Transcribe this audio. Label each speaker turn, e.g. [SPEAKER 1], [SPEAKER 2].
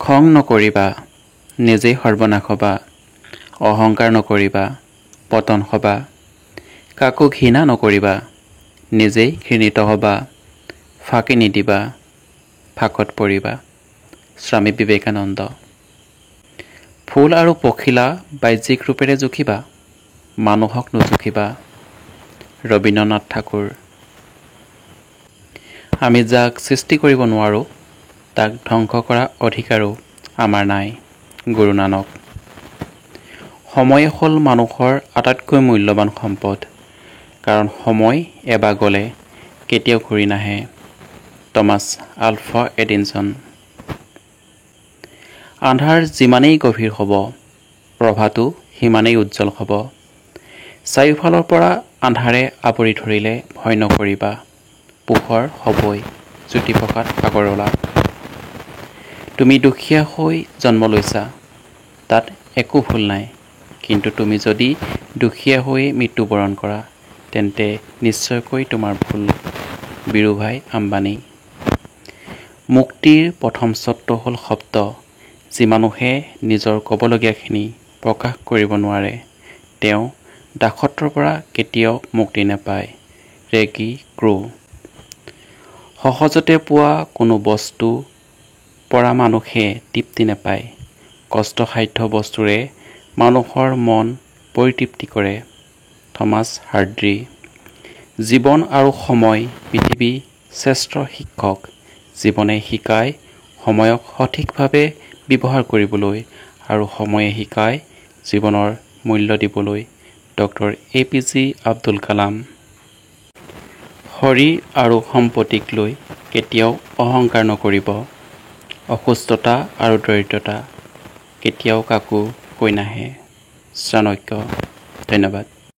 [SPEAKER 1] খং নকৰিবা, নিজেই সৰ্বনাশ হ'বা। অহংকাৰ নকৰিবা, পতন হ'বা। কাকো ঘৃণা নকৰিবা, নিজেই ঘৃণিত হ'বা। ফাঁকি নিদিবা, ফাঁকত পৰিবা। স্বামী বিবেকানন্দ। ফুল আৰু পখিলা বাহ্যিক ৰূপেৰে জুখিবা, মানুহক নুজুখিবা। ৰবীন্দ্ৰনাথ ঠাকুৰ। আমি যাক সৃষ্টি কৰিব নোৱাৰোঁ, তাক ধ্বংস কৰা অধিকাৰো আমাৰ নাই। গুৰু নানক। সময় হ'ল মানুহৰ আটাইতকৈ মূল্যৱান সম্পদ, কাৰণ সময় এবাৰ গ'লে কেতিয়াও ঘূৰি নাহে। Thomas Alva Edison. আন্ধাৰ যিমানেই গভীৰ হ'ব, প্ৰভাটো সিমানেই উজ্জ্বল হ'ব। চাৰিওফালৰ পৰা আন্ধাৰে আৱৰি ধৰিলে ভয় নকৰিবা, পোহৰ হ'বই। জ্যোতিপ্ৰসাদ আগৰৱালা। তুমি দুখীয়া হৈ জন্ম লৈছা, তাত একো ভুল নাই, কিন্তু তুমি যদি দুখীয়া হৈয়ে মৃত্যুবৰণ কৰা, তেন্তে নিশ্চয়কৈ তোমাৰ ভুল। বীৰুভাই আম্বানী। মুক্তিৰ প্ৰথম চৰ্ত হ'ল শব্দ। যি মানুহে নিজৰ ক'বলগীয়াখিনি প্ৰকাশ কৰিব নোৱাৰে, তেওঁ দাসত্বৰ পৰা কেতিয়াও মুক্তি নাপায়। ৰেগি ক্ৰ'। সহজতে পোৱা কোনো বস্তু পৰা মানুহে তৃপ্তি নাপায়। কষ্টসাধ্য বস্তুৰে মানুহৰ মন পৰিতৃপ্তি কৰে। Thomas Hardy. জীৱন আৰু সময় পৃথিৱীৰ শ্ৰেষ্ঠ শিক্ষক। জীৱনে শিকায় সময়ক সঠিকভাৱে ব্যৱহাৰ কৰিবলৈ আৰু সময়ে শিকায় জীৱনৰ মূল্য দিবলৈ। Doctor A P J Abdul Kalam. শৰীৰ আৰু সম্পত্তিক লৈ কেতিয়াও অহংকাৰ নকৰিব। অসুস্থতা আৰু দৰিদ্ৰতা কেতিয়াও কাকো কৈ নাহে। চাণক্য। ধন্যবাদ।